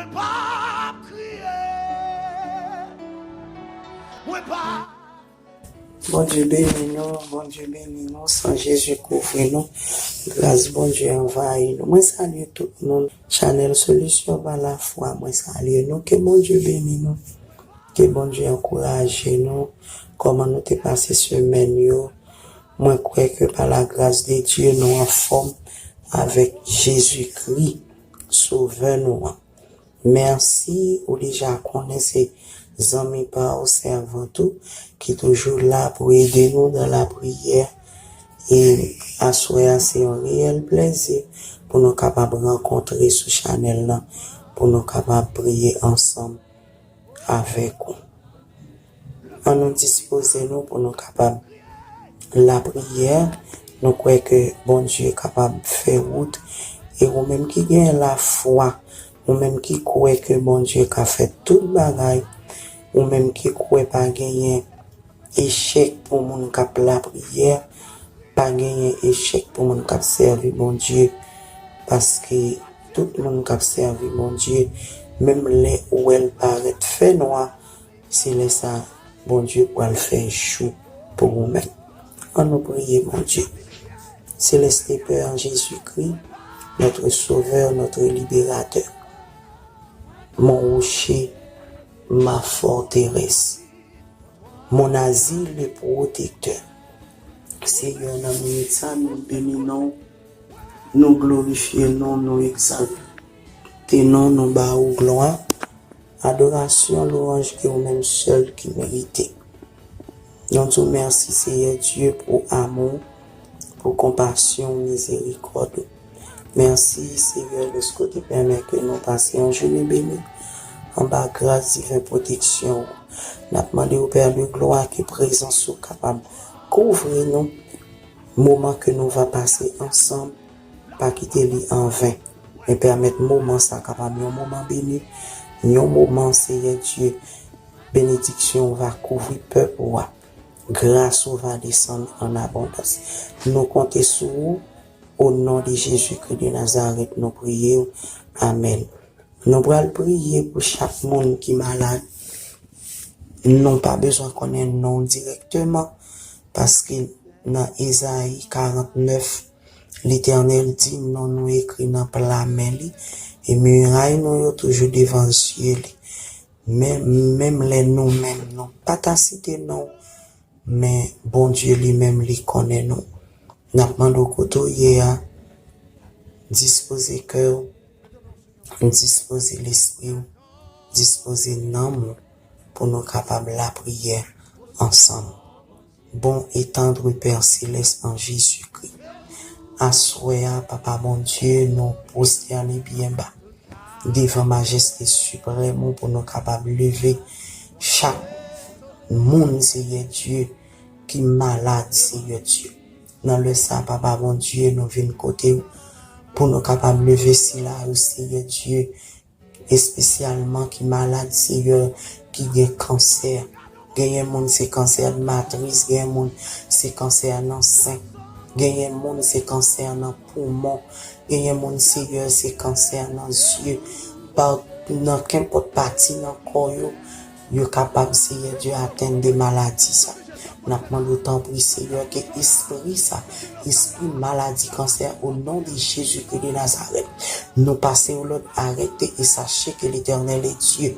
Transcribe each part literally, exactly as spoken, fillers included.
Mwen pa ap kriye. Mwen pa Bondye beni nou, Bondye beni nou, san Jezi kouvri nou, gras Bondye anvayi nou. Mwen salye tout moun, chanèl Solisyon pa Lafwa, mwen salye nou, ke Bondye beni nou, ke Bondye ankouraje nou, kòman nou te pase semèn yo, mwen kwè ke pa la gras de Dye nou anfòm avèk Jezikri, Sovè nou an. Mèsi, ou deja konnen se zanmi pa w, sèvant ou, ki toujou la pou ede nou nan lapriyè. E aswè a, se yon reyèl plèzi pou nou kapab rankontre sou chanèl lan, pou nou kapab priye ansanm avèk ou. Ann nou dispoze nou pou nou kapab lapriyè. Nou kwè ke Bondye kapab fè wout. E ou menm ki gen lafwa, ou menm ki kwè ke Bondye ka fè tout bagay, ou menm ki kwè pa genyen echèk pou moun k ap lapriyè, pa genyen echèk pou moun k ap sèvi Bondye, paske tout moun k ap sèvi Bondye, menm lè ou wè l parèt fènwa, se lè sa Bondye pral fè jou pou ou menm. Ann nou priye Bondye. Céleste Père en Jésus-Christ, notre Sauveur, notre Libérateur, mon rocher, ma forteresse, mon asile protecteur. Senyè, nan minit sa, nou beni non w, nou glorifye non w, nou egzalte non w, nou ba ou glwa, adorasyon, lwanj ke ou menm sèl ki merite. Nou di w mèsi, Seyè Dye, pou amou, pou konpasyon, mizerikòd ou. Mèsi, Seyè, dèske w te pèmèt ke nou pase yon jounen beni anba gras diven pwoteksyon ou. N ap mande w, Pè de glwa, ke prezans ou kapab kouvri nou. Moman ke nou va pase ansanm, pa kite li an ven. Men pèmèt moman sa kapab yon moman beni, yon moman, Seyè Dye, benediksyon ou va kouvri pèp ou a. Gras ou va desann an abondans. Nou konte sou ou, o non de Jezikri de Nazarèt, nou priye w. Amèn. Nou pral priye pou chak moun ki malad. Nou pa bezwen konnen non w dirèkteman, paske nan Ezayi karant nèf, Letènèl di non nou ekri nan pla men li, e miray nou yo toujou devan zye li. Men, menm lè nou menm nou pa ta site non w, men Bondye li menm li konnen nou. N ap mande w kote w ye a, dispoze kè w, dispoze lespri w, dispoze nanm ou pou nou kapab lapriyè ansanm. Bon et tendre Père Céleste en Jésus-Christ. Aswè a, Papa Bondye, nou pwostène byen ba devan majeste siprèm ou pou nou kapab leve chak moun, Seyè Dye, ki malad, Seyè Dye. Nan lè sa, Papa Bondye, nou vin kote w pou nou kapab leve sila yo, Seyè Dye, espesyalman ki malad, Seyè, ki gen kansè. Genyen moun se kansè matris, genyen moun se kansè nan sen. Genyen moun se kansè nan poumon. Genyen moun, Seyè, se kansè nan zye. Pa, nan kenpòt pati nan kò yo, yo kapab, Seyè Dye, atenn de maladi sa. N ap mande w, tanpri, Seyè, ke espri sa, espri maladi kansè, o non de Jezikri de Nazarèt, nou pase w lòd, arete e sache ke Letènèl e Dye.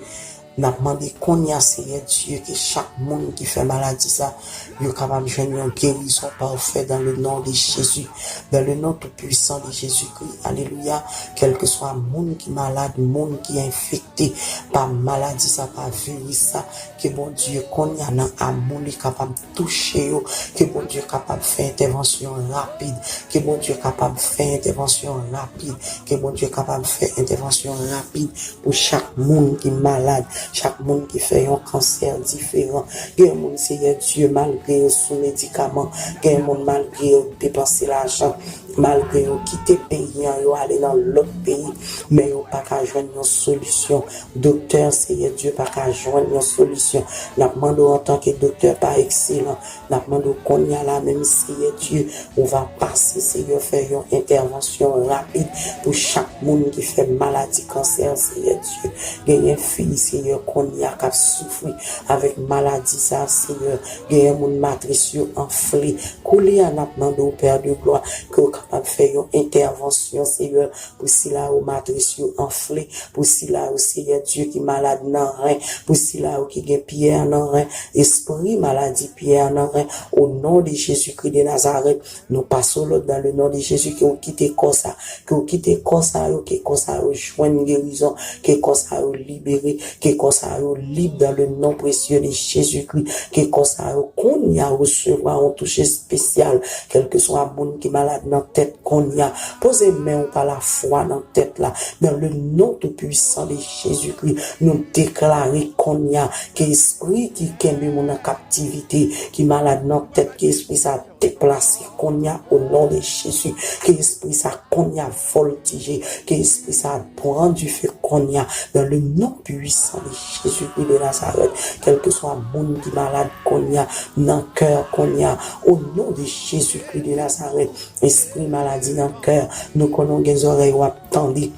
N ap mande kounye a, Seyè Dye, ke chak moun ki fè maladi sa, yo kapab jwenn yon gerizon pafè dans le nom de Jésus. Dans le nom tout puissant de Jésus-Christ. Alelouya. Kèlkeswa moun ki malad, moun ki enfekte pa maladi sa, pa viris sa, ke Bondye kounye a nan amou li kapab touche yo, ke Bondye kapab fè entèvansyon rapid, ke Bondye kapab fè entèvansyon rapid, ke Bondye kapab fè entèvansyon rapid pou chak moun ki malad, chak moun ki fè yon kansè diferan. Gen moun, Seyè Dye, malgre yo sou medikaman, gen moun, malgre yo depanse lajan, malgre yo kite peyi an, yo ale nan lòt peyi, men yo pa ka jwenn yon solisyon. Doktè, Seyè Dye, pa ka jwenn yon solisyon. N ap mande w antanke doktè pa ekselan, n ap mande w kounye a la menm, Seyè Dye, ou va pase, Seyè, fè yon entèvansyon rapid pou chak moun ki fè maladi kansè, Seyè Dye. Genyen fi, Seyè, kounye a k ap soufri avèk maladi sa, Seyè. Genyen moun matris yo anfle. Kounye a, n ap mande w, Pè de glwa, ke w kapab fè yon entèvansyon, Seyè, pou sila yo matris yo anfle, pou sila yo, Seyè Dye, ki malad nan ren, pou sila yo ki gen pyè nan ren, espri maladi pyè nan ren, o non de Jezikri de Nazarèt, nou pase w lòd dans le nom de Jésus, ke w kite kò sa, ke w kite kò sa yo, ke kò sa yo jwenn gerizon, ke kò sa yo libere, ke kò sa yo lib dans le nom précieux de Jésus-Christ, ke kò sa yo kounye a resevwa yon touche espesyal, kèlkeswa moun ki malad nan tèt kounye a, poze men w pa lafwa nan tèt la, dans le nom tout puissant de Jésus-Christ, nou deklare kounye a ke espri ki kenbe moun an kaptivite, ki malad nan tèt, ke espri sa deplase kounye a, o non de Jezi, ke espri sa kounye a vòltije, ke espri sa pran dife kounye a, dans le nom puissant de Jésus-Christ de Nazareth, kèlkeswa moun ki malad kounye a, nan kè kounye a, o non de Jezikri de Nazarèt, espri maladi nan kè, nou konnen w gen zòrèy w ap tande.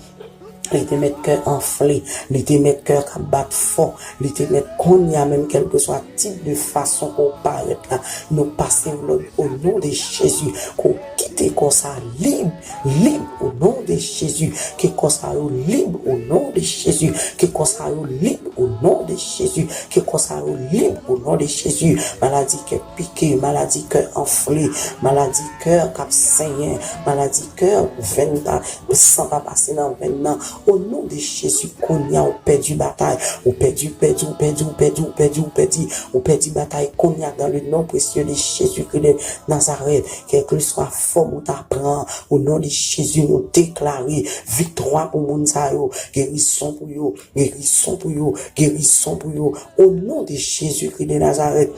Li te mèt kè anfle, li te mèt kè k ap bat fò, li te mèt kounye a menm, kèlkeswa tip de fason ke w parèt la, nou pase w lòd o non de Jezi, ke w kite kò sa lib, lib o non de Jezi, ke kò sa yo lib o non de Jezi, ke kò sa yo lib o non de Jezi, ke kò sa yo lib o non de Jezi, maladi kè pike, maladi kè anfle, maladi kè k ap senyen, maladi kè venn pa, san pa pase nan venn nan. O non de Jezi, kounye a ou pèdi batay. Ou pèdi, pèdi, ou pèdi, ou pèdi, ou pèdi, ou pèdi. Ou pèdi batay kounye a dans le nom précieux de Jésus-Christ de Nazareth. Kèlkeswa fòm ou ta pran, o non de Jezi, nou deklare viktwa pou moun sa yo, gerizon pou yo, gerizon pou yo, gerizon pou yo. O non de Jezikri de Nazarèt,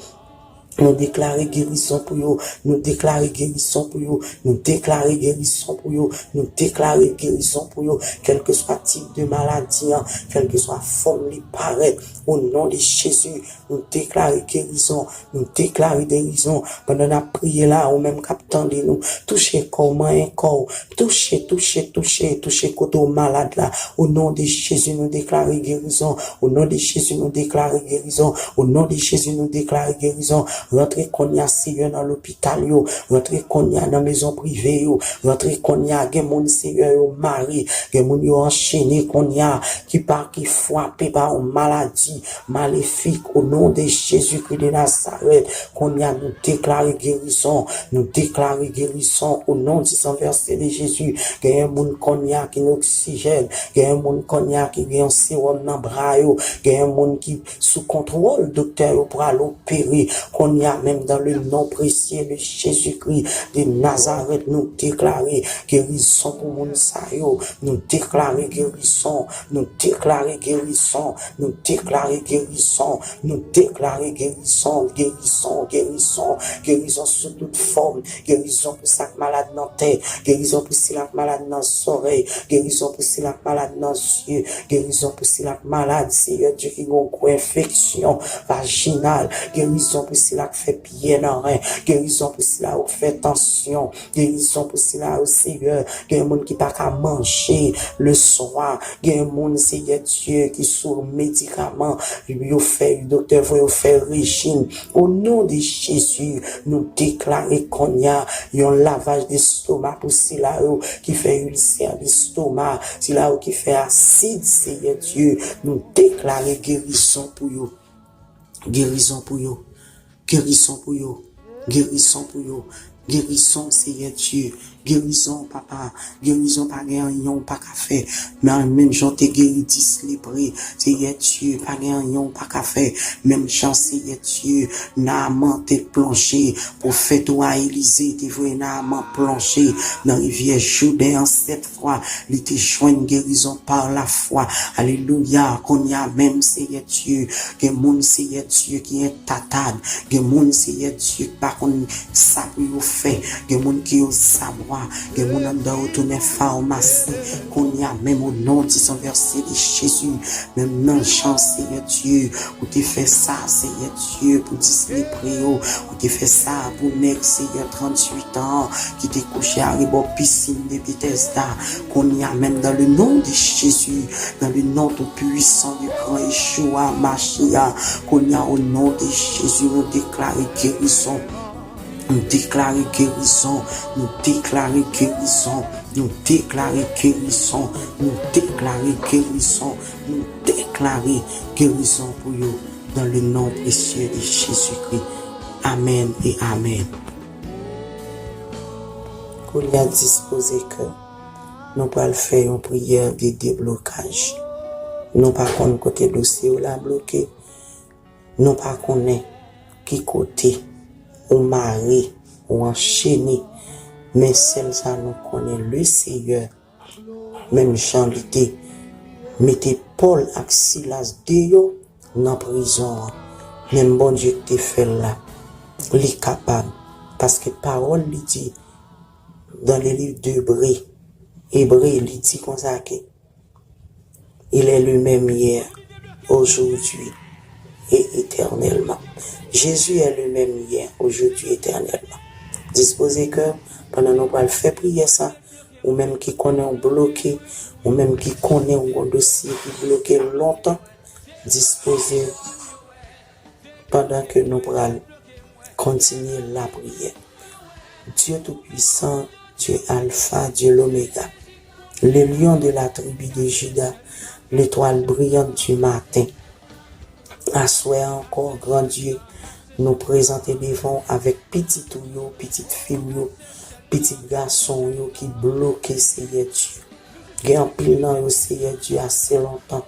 nou deklare gerizon pou yo, nou deklare gerizon pou yo, nou deklare gerizon pou yo, nou deklare gerizon pou yo, kèlkeswa tip de maladi an, kèlkeswa fòm li parèt, o non de Jezi, nou deklare gerizon, nou deklare gerizon. Pandan n ap priye la, ou menm k ap tande nou, touche kò w, manyen kò w, touche, touche, touche, touche kote w malad la. O non de Jezi, nou deklare gerizon. O non de Jezi, nou deklare gerizon. O non de Jezi, nou deklare gerizon. Rantre kounye a, Seyè, nan lopital yo. Rantre kounye a nan mezon prive yo. Rantre kounye a, gen moun, Seyè, yo mare. Gen moun yo anchene kounye a, ki pa, ki frape pa yon maladi malefik. O non de Jezikri de Nazarèt, kounye a nou deklare gerizon. Nou deklare gerizon o non di san vèse de Jezi. Genyen moun kounye a ki nan oksijèn. Genyen moun kounye a ki gen yon sewòm nan bra yo. Genyen moun ki sou kontwòl doktè yo pral opere. Kounye a menm, dans le nom précieux de Jésus-Christ de Nazareth, nou deklare gerizon pou moun sa yo. Nou deklare gerizon. Nou deklare gerizon. Nou deklare gerizon. Nou deklare gerizon. Gerizon, gerizon, gerizon sou tout fòm. Gerizon pou sa k malad nan tèt. Gerizon pou sila k malad nan zòrèy. Gerizon pou sila k malad nan zye. Gerizon pou sila k malad, Seyè Dye, ki gen yon gwo enfeksyon vajinal. Gerizon pou sila k fè pyè nan ren. Gerizon pou sila yo k fè tansyon. Gerizon pou sila yo, Seyè. Gen moun ki pa ka manje le swa. Gen moun, Seyè Dye, ki sou medikaman. Yo fè, doktè voye yo fè rejim. O non de Jezi, nou deklare kounye a yon lavaj destoma pou sila yo ki fè ilsè destoma, sila yo ki fè asid, Seyè Dye, nou deklare gerizon pou yo. Gerizon pou yo. Gerizon pou yo. Gerizon pou yo. Gerizon, Seyè Dye. Gerizon, papa. Gerizon, pa gen anyen ou pa ka fè. Men, menm jan w te geri dis lepre, Seyè Dye, pa gen anyen ou pa ka fè. Menm jan, Seyè Dye, Naaman te plonje, pwofèt ou a Elize te voye Naaman plonje nan rivyè Jouden an sèt fwa, li te jwenn gerizon pa lafwa. Alelouya. Kounye a menm, Seyè Dye, gen moun, Seyè Dye, ki entatad. Gen moun, Seyè Dye, ki pa konn sa pou yo fè. Gen moun ki yo zabwa. Gen moun anndan yo tounen famasi. Kounye a menm, o non di san vèse de Jezi, menm nan jan, Seyè Dye, ou te fè sa, Seyè Dye, pou dis lepre yo, ou te fè sa pou nèg, Seyè, tranntuit an, ki te kouche arebò pisin de Betesda. Kounye a menm, dans le nom de Jésus, dans le nom tout puissant du grand Yeshua Mashiach, kounye a, o non de Jezi, nou deklare gerizon. Nou deklare gerizon, nou deklare gerizon, nou deklare gerizon, nou deklare gerizon, nou deklare gerizon pou yo, dans le nom précieux de Jésus-Christ. Amèn e amèn. Kounye a, dispoze kè nou pral fè yon priyè de deblokaj. Nou pa konn kote dosye w la bloke. Nou pa konnen ki kote ou mare, ou anchene, men sèl sa nou konnen, Leseyè, menm jan li te mete Pòl ak Silas deyò nan prizon an, menm Bondye ki te fè l la, li kapab, paske pawòl li di, dans le livre d'Hébreux, Ebre, li di konsa ke, il est le même hier, aujourd'hui et éternellement. Jésus est le même hier, aujourd'hui, éternellement. Dispoze kè w, pandan nou pral fè priyè sa, ou menm ki konnen w bloke, ou menm ki konnen w gon dosye ki bloke lontan, dispoze w pandan ke nou pral kontinye lapriyè. Dieu Tout-Puissant, Dieu Alpha, Dieu l'Oméga, le lion de la tribu de Juda, l'étoile brillante du matin. Aswè a ankò, Gran Dye, nou prezante devan w avèk pitit ou yo, pitit fi w yo, pitit gason w yo ki bloke, Seyè Dye. Gen anpil nan yo, Seyè Dye, ase lontan.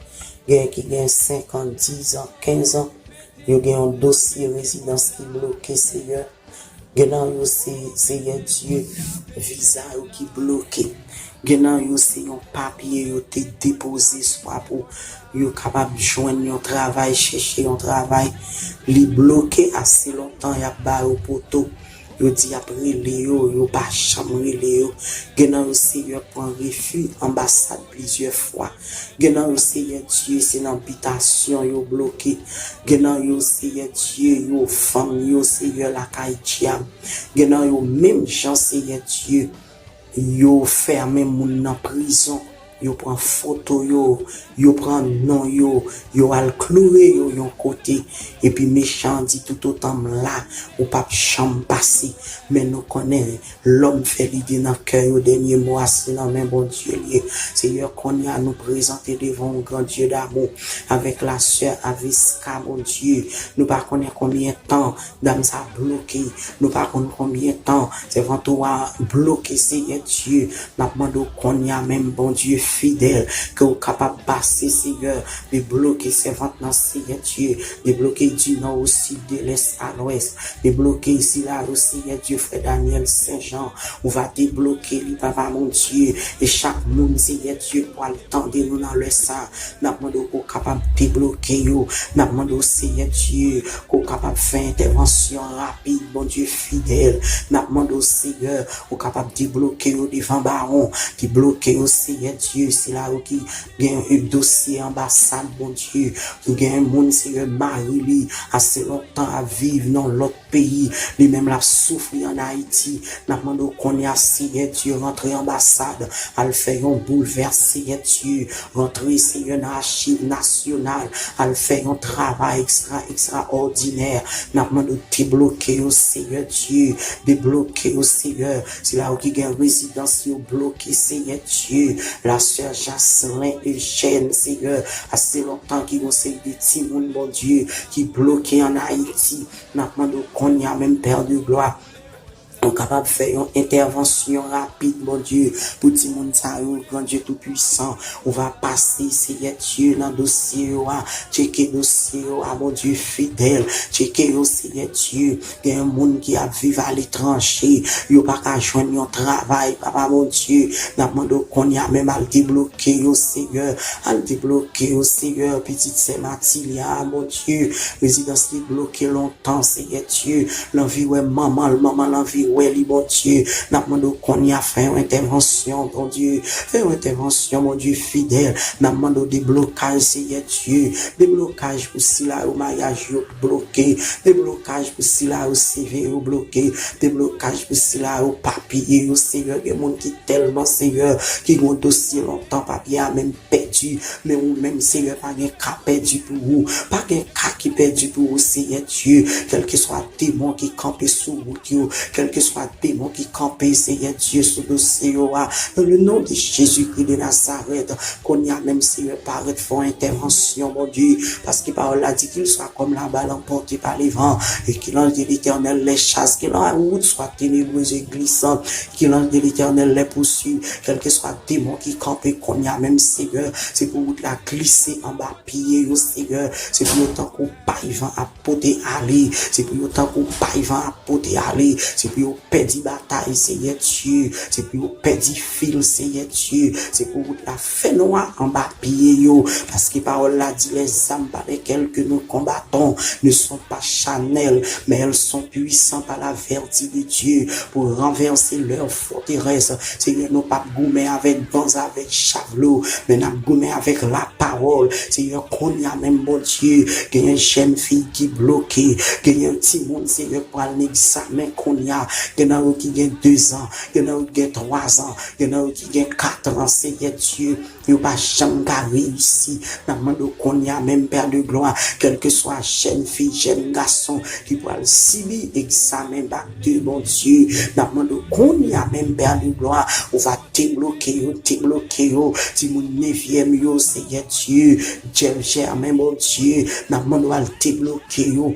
Gen ki gen senk an, dis an, kenz an. Yo gen yon dosye rezidans ki bloke, Seyè. Gen nan yo se, Seyè Dye, viza yo ki bloke. Gen nan yo se yon papye yo te depoze swa pou yo kapab jwenn yon travay, chèche yon travay. Li bloke ase lontan, y ap ba yo poto. Yo di y ap rele yo, yo pa janm rele yo. Gen nan yo, Seyè, pran refi anbasad plizyè fwa. Gen nan yo, Seyè Dye, se nan bitasyon yo bloke. Gen nan yo, Seyè Dye, yo fanm yo, Seyè, lakay dyab. Gen nan yo, menm jan, Seyè Dye, yo fèmen moun nan prizon. Yo pran foto yo, yo pran non yo, yo al kloure yo yon kote. Epi mechan an di, toutotan m la, ou p ap janm pase. Men nou konnen, lòm fè lide nan kè yo, dènye mo a se nan men Bondye l ye. Seyè, kounye a nou prezante devan w, Gran Dye damou, avèk la sè Aviska, Bondye. Nou pa konnen konbyen tan dam sa bloke. Nou pa konn konbyen tan sèvant ou a bloke, Seyè Dye. N ap mande w kounye a menm, Bondye fidèl, ke w kapab pase, Seyè, debloke sèvant nan, Seyè Dye. Debloke du nord au sud, de l'est à l'ouest. Debloke sila yo, Seyè Dye, frè Daniel Saint Jean. Ou va debloke li, Papa Bondye. E chak moun, Seyè Dye, pral tande nou nan lè sa. N ap mande w ke w kapab debloke yo. N ap mande w, Seyè Dye, ke w kapab fè entèvansyon rapid, Bondye fidèl. N ap mande w, Seyè, ou kapab debloke yo devan bawon ki bloke yo, Seyè Dye. Sila yo ki gen yon dosye anbasad, Bondye, ki gen yon moun, Seyè, mari li ase lontan ap viv nan lòt peyi, li menm l ap soufri ann Ayiti. N ap mande w kounye a, Seyè Dye, rantre anbasad, al fè yon boulvès, Seyè Dye, rantre, Seyè, nan achiv nasyonal, al fè yon travay ekstra, ekstraòdinè. N ap mande w debloke yo, Seyè Dye, debloke yo, Seyè. Sila yo ki gen rezidans yo bloke, Seyè Dye. La sè Jaslin Eugène, Seyè, ase lontan ki gon seri de timoun, Bondye, ki bloke ann Ayiti. N ap mande w kounye a menm, Père de gloire, ou kapab fè yon entèvansyon rapid, Bondye, pou timoun sa yo, Gran Dye Toupisan. Ou va pase, Seyè Dye, nan dosye yo a, tcheke dosye yo a, Bondye fidèl, tcheke yo, Seyè Dye. Gen yon moun ki ap viv aletranje, yo pa ka jwenn yon travay, Papa Bondye. N ap mande w kounye a menm, al debloke yo, Seyè, al debloke yo, Seyè. Pitit sè Matilia, Bondye, rezidans li bloke lontan, Seyè Dye. L anvi wè manman l, manman l anvi wè li, Bondye. N ap mande w kounye a, fè yon entèvansyon, Bondye. Fè yon entèvansyon, Bondye fidèl. N ap mande w deblokaj, Seyè Dye. Deblokaj pou sila yo maryaj yo bloke. Deblokaj pou sila yo C V yo bloke. Deblokaj pou sila yo papye yo, Seyè. Gen moun ki tèlman, Seyè, ki gen yon dosye lontan, papye a menm pèdi. Men ou menm, Seyè, pa gen ka pèdi pou ou. Pa gen ka ki pèdi pou ou, Seyè Dye. Kèlkeswa demon ki kanpe sou wout yo, kèlkeswa demon ki kanpe, Seyè Dye, sou dosye yo a, dans le nom de Jésus-Christ de Nazareth, kounye a menm, Seyè, parèt fè yon entèvansyon, Bondye, paske pawòl la di, qu'il soit comme la balle emportée par les vents, et que l'ange de l'Éternel les chasse, que la route soit ténébreuse et glissante, que l'ange de l'Éternel les poursuive, kèlkeswa demon ki kanpe kounye a menm, Seyè, se pou wout la glise anba pye yo, Seyè, se pou yo tankou pay van ap pote ale, se pou yo tankou pay van ap pote ale, se pou yo pèdi batay, Seyè Dye, se pou yo pèdi fil, Seyè Dye, se pou wout la fè nwa anba pye yo, paske pawòl la di, les armes par lesquelles que nous combattons ne sont pas charnelles, mais elles sont puissantes par la vertu de Dieu pour renverser leurs forteresses. Seyè, nou p ap goumen avèk bandi, avèk javlo, men n ap goumen avèk lapawòl. Seyè, kounye a menm, Bondye, genyen jèn fi ki bloke, genyen timoun, Seyè, k pral nan egzamen kounye a, gen nan yo ki gen dezan, gen nan yo ki gen twazan, gen nan yo ki gen katran, Seyè Dye, yo pa janm ka reyisi. N ap mande w kounye a menm, Pè de glwa, kèlkeswa jèn fi, jèn gason ki pral sibi egzamen bak de, Bondye, n ap mande w kounye a menm, Pè de glwa, ou va debloke yo, debloke yo, timoun nevyèm yo, Seyè Dye, Jeff Germain, Bondye, n ap mande w al debloke yo.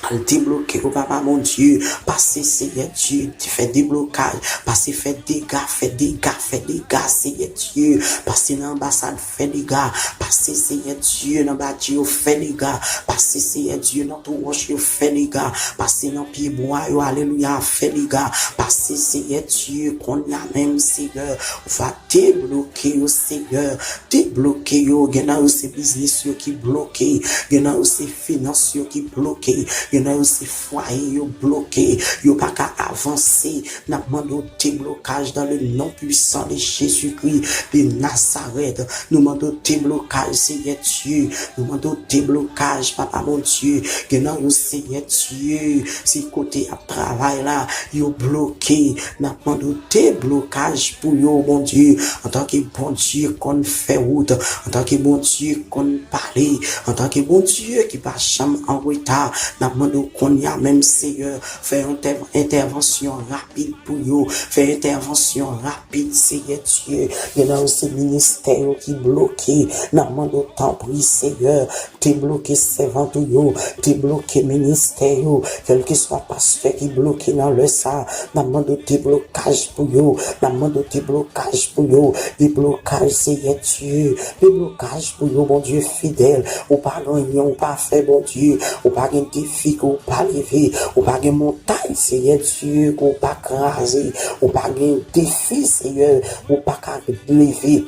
Al debloke yo, Papa Bondye. Pase, Seyè Dye, fè deblokaj. Pase, fè dega, fè dega, fè dega, Seyè Dye. Pase nan anbasad, fè dega. Pase, Seyè Dye, nan badji yo, fè dega. Pase, Seyè Dye, nan twou wòch yo, fè dega. Pase nan pye bwa yo, alelouya, fè dega. Pase, Seyè Dye, kounye a menm, Seyè, ou va debloke yo, Seyè. Debloke yo. Gen nan yo se biznis yo ki bloke. Gen nan yo se finans yo ki bloke. Gen nan yo se fwaye yo bloke. Yo pa ka avanse. N ap mande w deblokaj dans le nom puissant de Jésus-Christ de Nazareth. Nou mande w deblokaj, Seyè Dye. Nou mande w deblokaj, Papa Bondye. Gen nan yo, Seyè Dye, se kote y ap travay la, yo bloke. N ap mande w deblokaj pou yo, Bondye. Antanke Bondye konn fè wout, antanke Bondye konn pale, antanke Bondye ki pa janm an reta, n ap mande w kounye a menm, Seyè, fè yon tè- entèvansyon rapid pou yo, fè entèvansyon rapid, Seyè Dye. Gen nan yo se ministè yo ki bloke, n ap mande w tanpri, Seyè, debloke sèvant ou yo, debloke ministè yo, kèlkeswa pastè ki bloke nan lè sa, n ap mande w deblokaj pou yo, n ap mande w deblokaj pou yo, deblokaj, Seyè Dye, deblokaj pou yo, Bondye fidèl, ou pa gen anyen ou pa fè, Bondye, ou pa gen defi ke ou pa leve, ou pa gen montay, Seyè Dye, ke ou pa kraze, ou pa gen defi, Seyè, ou pa ka leve.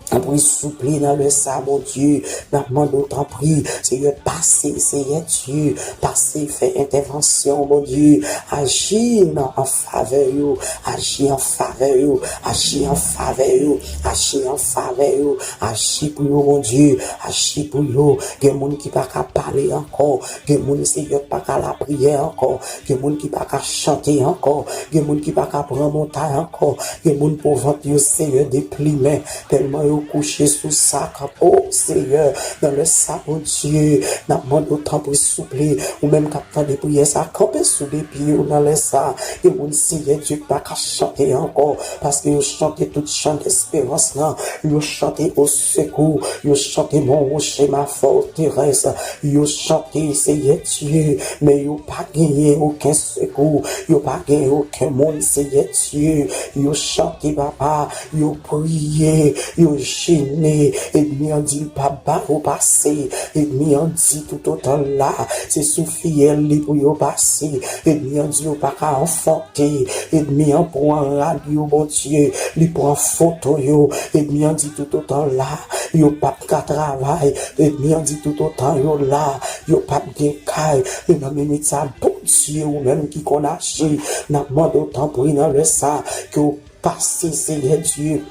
Tanpri, souple, nan lè sa, Bondye, n ap mande w, tanpri, Seyè, pase, Seyè Dye, pase, fè entèvansyon, Bondye, aji nan, an favè yo, aji an favè yo, aji an favè yo, aji an favè yo, aji pou yo, Bondye, aji pou yo. Gen moun ki pa ka pale ankò, gen moun, Seyè, ki pa ka lapriyè ankò, gen moun ki pa ka chante ankò, gen moun ki pa ka pran montay ankò, gen moun po vant yo, Seyè, deplimen, tèlman yo kouche sou sa k ap, o Seyè, nan lè sa, Bondye, n ap mande w, tanpri, souple, ou menm k ap tande priyè sa, kanpe sou de pye w nan lè sa. Gen moun, Seyè Dye, ki pa ka chante ankò, paske yo chante tout chan desperans lan, yo chante o sekou, yo chante mon rocher, ma forteresse, yo chante, Seyè Dye, men yo pa genyen okenn sekou, yo pa genyen okenn moun, Seyè Dye, yo chante, Papa, yo priye, yo jene, enmi an di l p ap ba yo pase, enmi an di toutotan l la, se sou fiyèl li pou yo pase, enmi an di yo pa ka anfante, enmi an pran rad yo, Bondye, li pran foto yo, enmi an di toutotan l la, yo p ap ka travay, enmi an di toutotan yo la, yo p ap gen kay, men nan minit sa, bon Dye, ou menm ki konn aji, n ap mande w tanpri nan lè sa, ke w pase, Seyè Dye.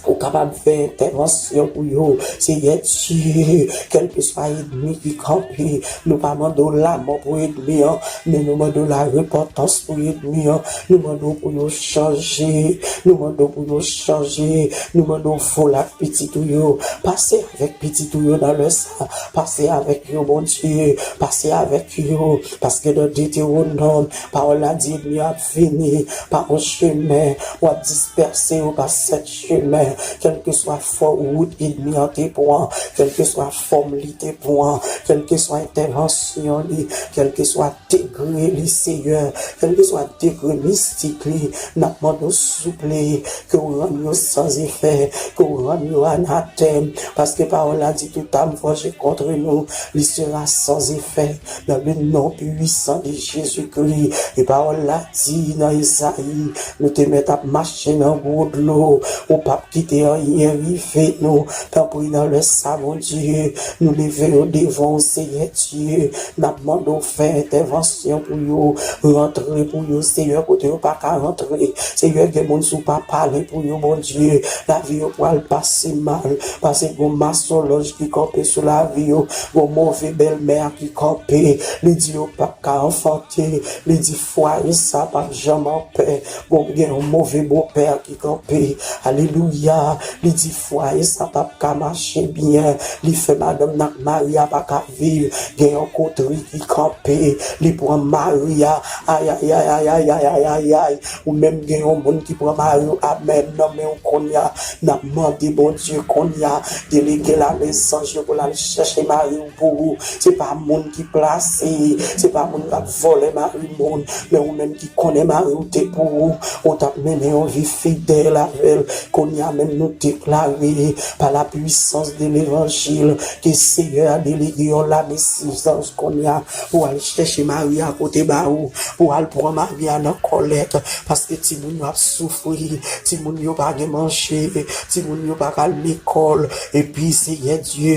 Ou kapab fè entèvansyon pou yo, Seyè Dye, kèlkeswa ènmi ki kanpe, nou pa mande w lamò pou ènmi an, men nou mande w larepantans pou ènmi an, nou mande w pou yo chanje, nou mande w pou yo chanje, nou mande w voye pitit ou yo, pase avèk pitit ou yo nan lè sa, pase avèk yo, Bondye, pase avèk yo, paske nan Detewonòm, pawòl la di, ènmi yo ap vini pa yon chemen, w ap dispèse yo pa sèt chemen, kèlkeswa fo wout ènmi an te pran, kèlkeswa fòm li te pran, kèlkeswa entèvansyon li, kèlkeswa degre li, Seyè, kèlkeswa degre mistik li, n ap mande w souple, ke w rann yo san efè, ke w rann yo anatèm, paske pawòl la di, tout âme forgée contre nous lui sera sans effet, dans le nom puissant de Jésus-Christ. E pawòl la di nan Ezayi, nou te mèt ap mache nan gwo dlo, ou p ap kite anyen rive nou. Tanpri, nan lè sa, Bondye, nou leve yo devan w, Seyè Dye. N ap mande w fè entèvansyon pou yo, rantre pou yo, Seyè, kote yo pa ka rantre. Seyè, gen moun si w pa pale pou yo, Bondye, lavi yo pral pase mal, paske gon masonlòj ki kanpe sou lavi yo, gon move bèlmè ki kanpe, li di yo p ap ka anfante, li di fwaye sa p ap janm anpè, gon gen yon move bopè ki kanpe, alelouya, li di fwaye sa p ap ka mache byen, li fè madanm nan ak mari a pa ka viv, gen yon kotri ki kanpe, li pran mari a, ayayay, ou menm gen yon moun ki pran mari w, amèn, nan men w kounye a, n ap mande Bondye kounye a, delege lame zanj yo pou l al chèche mari w pou ou, se pa moun ki plase, se pa moun k ap vòlè mari moun, men ou menm ki konnen mari w te pou ou, ou t ap mennen yon vi fidèl avè l, kounye a menm nou deklare, pa la puissance de l'évangile, ke Seyè a delege yon lame zanj kounye a, pou al chèche mari a kote ba ou, pou al pran mari a nan kòlèt, paske timoun yo ap soufri, timoun yo pa gen manje, timoun yo pa ka al lekòl, epi Seyè Dye,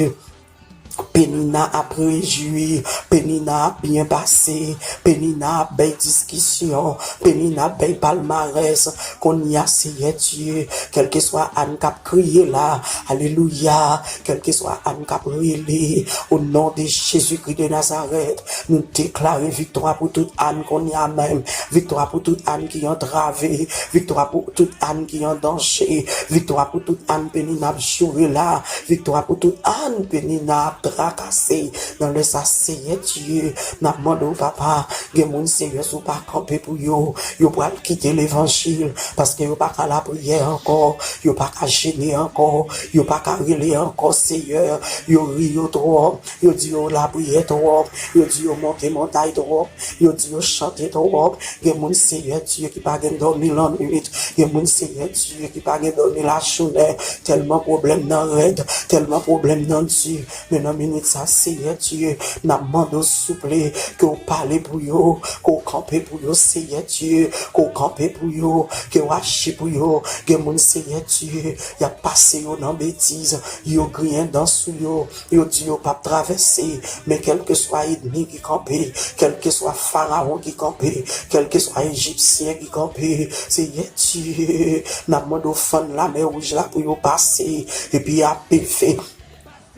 Penina ap rejwi, Penina ap byen pase, Penina ap bay diskisyon, Penina ap bay palmarès, kounye a Seyè Dye, kèlkeswa Ann k ap kriye la, alelouya, kèlkeswa Ann k ap rele, o non de Jezikri de Nazarèt, nou deklare viktwa pou tout Ann kounye a menm, viktwa pou tout Ann ki antrave, viktwa pou tout Ann ki an danje, viktwa pou tout Ann Penina ap joure la, viktwa pou tout Ann Penina ap trakase, nan lè sa, Seyè Dye, n ap mande w, papa, gen moun, Seyè, si w pa kanpe pou yo, yo pral kite levanjil, paske yo pa ka lapriyè ankò, yo pa ka jene ankò, yo pa ka rele ankò, Seyè, yo ri yo twòp, yo di yo lapriyè twòp, yo di yo monte montay twòp, yo di yo chante twòp, gen moun, Seyè Dye, ki pa gen dòmi lannwit, gen moun, Seyè Dye, ki pa gen dòmi lajounen, tèlman pwoblèm nan rèd, tèlman pwoblèm nan di, men nan minit sa, Seyè Dye, n ap mande w souple, ke w pale pou yo, ke w kanpe pou yo, Seyè Dye, ke w kanpe pou yo, ke w aji pou yo. Gen moun, Seyè Dye, y ap pase yo nan betiz, yo griyen dan sou yo, yo di yo p ap travèse, men kèlkeswa ènmi ki kanpe, kèlkeswa farawon ki kanpe, kèlkeswa ejipsyen ki kanpe, Seyè Dye, n ap mande w fann lamè wouj la pou yo pase, epi apèfe.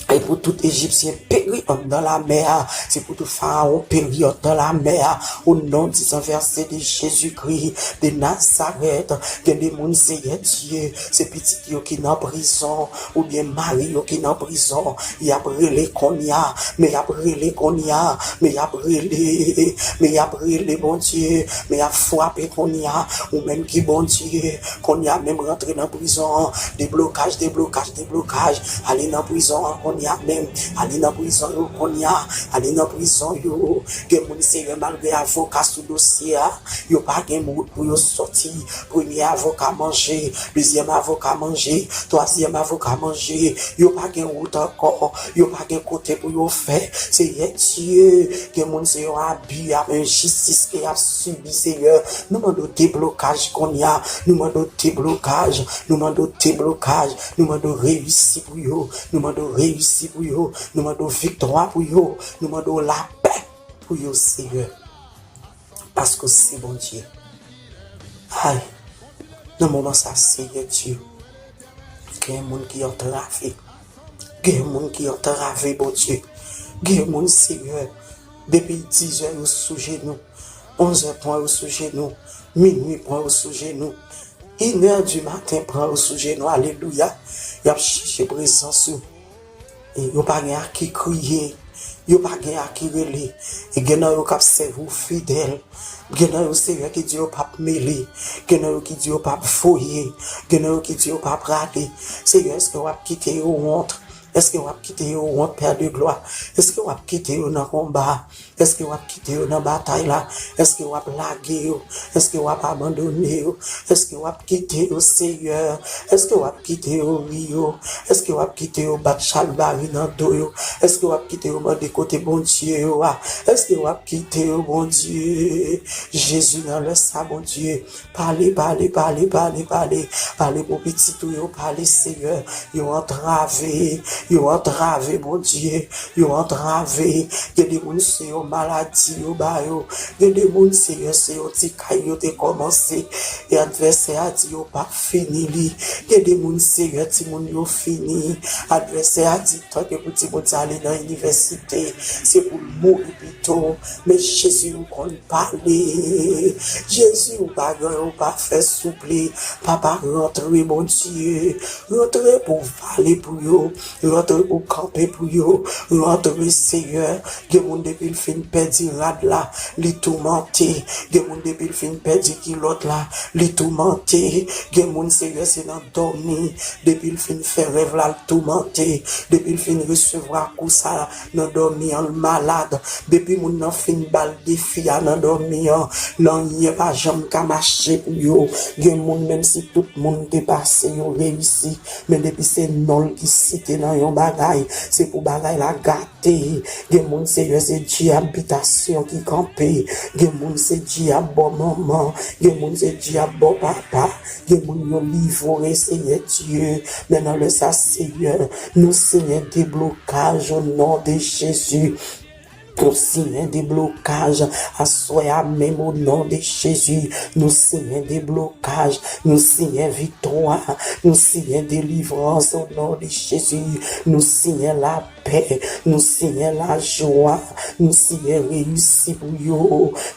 E pou tout Ejipsyen peri anndan lamè a, se pou tout Farawon peri anndan lamè a, o non di san vèse de Jezikri de Nazarèt. Gen de moun, Seyè Dye, se pitit yo ki nan prizon, oubyen mari yo ki nan prizon, y ap rele kounye a, men y ap rele kounye a, men y ap rele, men y ap rele, Bondye, men y ap frape kounye a, ou menm ki Bondye, kounye a menm rantre nan prizon an, deblokaj, deblokaj, deblokaj, ale nan prizon an kounye a menm, ale nan prizon yo kounye a, ale nan prizon yo, gen moun, Seyè, malgre avoka sou dosye a, yo pa gen wout pou yo sòti, premye avoka manje, dezyèm avoka manje, twazyèm avoka manje, yo pa gen wout ankò, yo pa gen kote pou yo fè, Seyè Dye, gen moun se yon abi, yon enjistis ke y ap sibi, Seyè, nou mande w deblokaj kounye a, nou mande w deblokaj, nou mande w deblokaj, nou mande w reyisi pou yo, nou mande w reyisi pou yo, nou mande w viktwa pou yo, nou mande w lapè pou yo, Seyè. paske w se Bondye. Ay, nan moman sa, Seyè Dye, gen moun ki antrave. Gen moun ki antrave, Bondye. Gen moun, Seyè, depi dizè yo sou jenou, onzè pran yo sou jenou, minui pran yo sou jenou, inè di maten pran yo sou jenou, alelouya. Y ap chèche prezans ou. E yo pa gen a ki kriye, yo pa gen a ki rele. E gen nan yo k ap sèvi w fidèl. Gen nan yo, Seyè, ki di yo p ap mele. Gen nan yo ki di yo p ap voye. Gen nan yo ki di yo p ap rale. Seyè, èske w ap kite yo wont? Èske w ap kite yo wont, Pè de glwa? Èske w ap kite yo nan konba? Èske w ap kite yo nan batay la? Èske w ap lage yo? Èske w ap abandone yo? Èske w ap kite yo, Seyè? Èske w ap kite yo ri yo? Èske w ap kite yo bat chalbari nan do yo? Èske w ap kite yo mande kote Bondye yo a? Èske w ap kite yo, Bondye? Jezi, nan lè sa, Bondye, pale, pale, pale, pale, pale. Pale pou pitit ou yo, pale, Seyè. Yo antrave, yo antrave, Bondye. Yo antrave. Gen de moun, se yon maladi yo ba yo. Gen de moun, Seyè, se yon ti kay yo te kòmanse. E advèsè a di yo p ap fini li. Gen de moun, Seyè, timoun yo fini. Advèsè a di tanke pou timoun sa ale nan inivèsite, se pou l mouri pito. Men Jezi, ou konn pale. Jezi, ou pa gen anyen ou pa fè, souple. Papa, rantre, Bondye. Rantre pou w vale pou yo. Rantre pou w kanpe pou yo. Rantre, Seyè. Gen moun depi l fin pèdi rad la, li toumante. Gen moun depi l fin pèdi kilòt la, li toumante. Gen moun, Seyè, se nan dòmi. Depi l fin fè rèv la, l toumante. Depi l fin resevwa kou sa nan dòmi an, l malad. Depi moun nan fin ba l defi a nan dòmi an, nan anyen pa janm ka mache pou yo. Gen moun, menm si tout moun te pase, yo reyisi. Men depi se non l ki site nan yon bagay, se pou bagay la gate. Gen moun, Seyè, se dyab bitasyon ki kanpe. Gen moun, se dyab bò manman. Gen moun, se dyab bò papa. Gen moun, yo livore, Seyè Dye. Men nan lè sa, Seyè, nou siyen deblokaj o non de Jezi. Nou siyen deblokaj aswè a menm o non de Jezi. Nou siyen deblokaj. Nou siyen viktwa. Nou siyen delivrans o non de Jezi. Nou siyen la pè, nou siyen lajwa, nou siyen reyisi pou yo,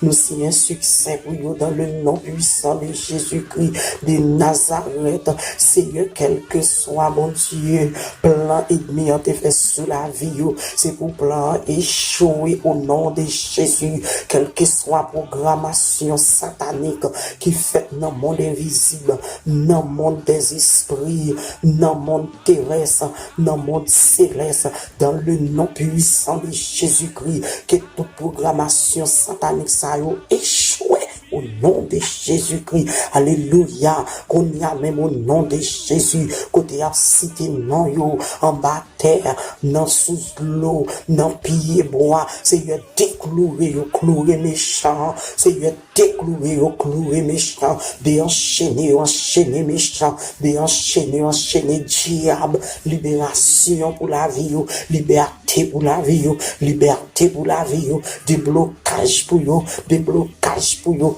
nou siyen siksè pou yo, dans le nom puissant de Jésus-Christ de Nazareth. Seyè, kèlkeswa, Bondye, plan ènmi an te fè sou lavi yo, se pou plan an echwe o non de Jezi. Kèlkeswa pwogramasyon satanik ki fèt nan mond envizib, nan mond dèzespri, nan mond terès, nan mond selès, dans le nom puissant de Jésus-Christ, ke tout pwogramasyon satanik sa yo echwe o non de Jezikri. Alelouya. Kounye a menm o non de Jezi, kote y ap site non yo anba tè, nan sous dlo, nan pye bwa, Seyè, dekloure yo, kloure mechan an, Seyè, dekloure yo, kloure mechan, deanchene yo, anchene mechan, deanchene yo, anchene dyab, liberasyon pou lavi yo, libète pou lavi yo, libète pou lavi yo, deblokaj pou yo, deblokaj pou yo,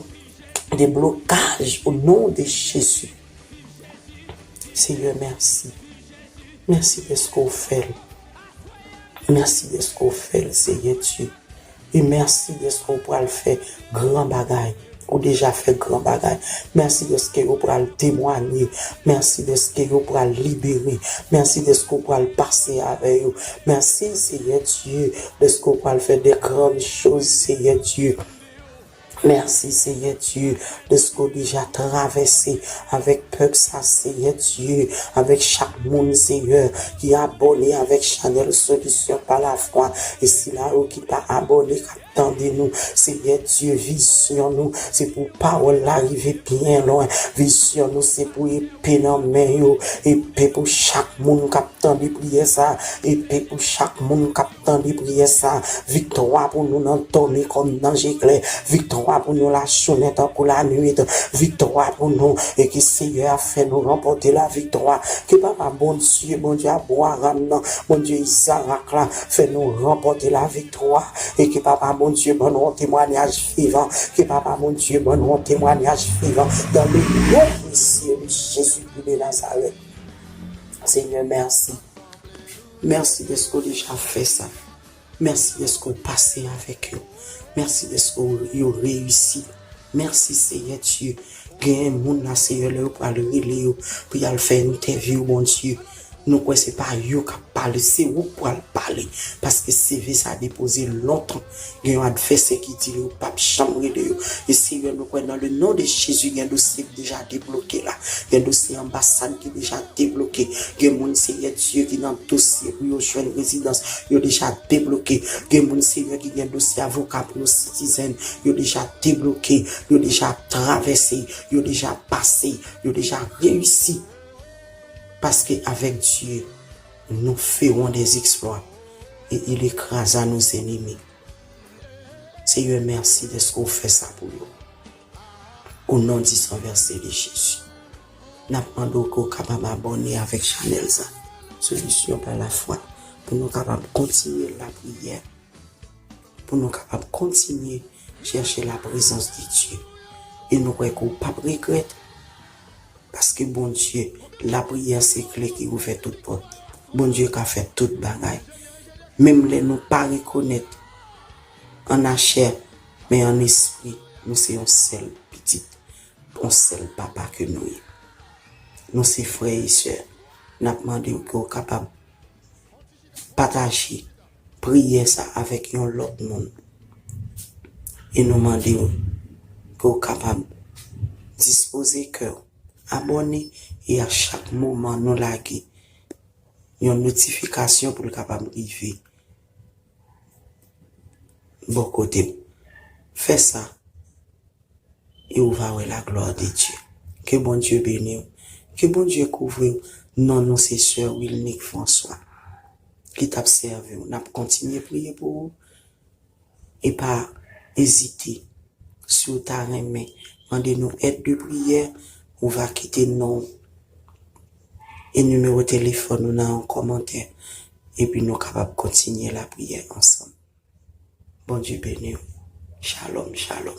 deblokaj o non de Jezi. Seyè, mèsi. Mèsi dèske w fè l. Mèsi dèske w fè l, Seyè Dye. E mèsi dèske w pral fè gran bagay. Ou deja fè gran bagay. Mèsi dèske yo pral temwanye. Mèsi dèske yo pral libere. Mèsi dèske w pral pase avè yo. Mèsi, Seyè Dye, dèske w pral fè de grann choz, Seyè Dye. Mèsi, Seyè Dye, dèske w deja travèse avèk pèp sa, Seyè Dye, avèk chak moun, Seyè, ki abòne avèk chanèl Solisyon pa Lafwa. E sila yo ki pa abòne, k ap tande nou, Seyè Dye, vizyon nou, se pou pawòl la rive byen lwen. Vizyon nou, se pou epe nan men yo, epe pou chak moun k ap tande priyè sa, epe pou chak moun k ap tande priyè sa. Viktwa pou nou nan dòmi kòm nan eklè. Viktwa pou nou lajounen tankou lannuit. Viktwa pou nou, e ke Seyè a fè nou ranpòte laviktwa. Ke Papa Bondye, Bondye Abraram nan, Bondye Izarak la, fè nou ranpòte laviktwa. E ke Papa Bondye ban nou yon temwanyaj vivan. Ke Papa Bondye ban nou yon temwanyaj vivan. Dans le nom précieux de Jésus de Nazareth. Senyè, mèsi. Mèsi dèske w deja fè sa. Mèsi dèske w pase avèk yo. Mèsi dèske w, yo reyisi. Mèsi, Seyè Dye. Genyen moun la, Seyè, lè yo pral rele yo pou y al fè entèvyou, Bondye, nou kwè se pa yo k ap pale, se ou k pral pale. Paske C V sa depoze lontan. Gen yon advèsè ki di yo p ap janm rele yo. E, Seyè, nou kwè nan le non de Jezi, gen dosye ki deja debloke la. Gen dosye anbasad ki deja debloke. Gen moun, Seyè Dye, ki nan dosye pou yo jwenn rezidans, yo deja debloke. Gen moun, Seyè, ki gen dosye avoka pou yo sitizen, yo deja debloke, yo deja travèse, yo deja pase, yo deja reyisi. Paske avèk Dye, nous ferons des exploits et il écrasa nos ennemis. Seyè, mèsi dèske w fè sa pou yo. O non di san vèse de Jezi, n ap mande w ke w kapab abòne avèk chanèl sa, Solution par la foi, pou nou kapab kontinye lapriyè, pou nou kapab kontinye chèche la prezans de Dye. E nou kwè ke w p ap regrèt, paske Bondye, lapriyè se kle ki ouvè tout pòt. Bondye ka fè tout bagay. Menm lè nou pa rekonèt an chè, men an espri, nou se yon sèl pitit, yon sèl papa ke nou ye. Nou se frè e sè. N ap mande w ke w kapab pataje priyè sa avèk yon lòt moun. E nou mande w ke w kapab dispoze kè w, abòne, e a chak moman nou lage yon notifikasyon pou l kapab rive bò kote w. Fè sa, e ou va wè la glwa de Dye. Ke Bondye beni w. Ke Bondye kouvri w. Non nou se sè Wilnick François ki t ap sèvi w. N ap kontinye priye pou ou. E pa ezite. Si w ta renmen mande nou èd de priyè, ou va kite non w e nimewo telefòn ou nan yon kòmantè. Epi nou kapab kontinye lapriyè ansanm. Bondye beni w. Shalom, shalom.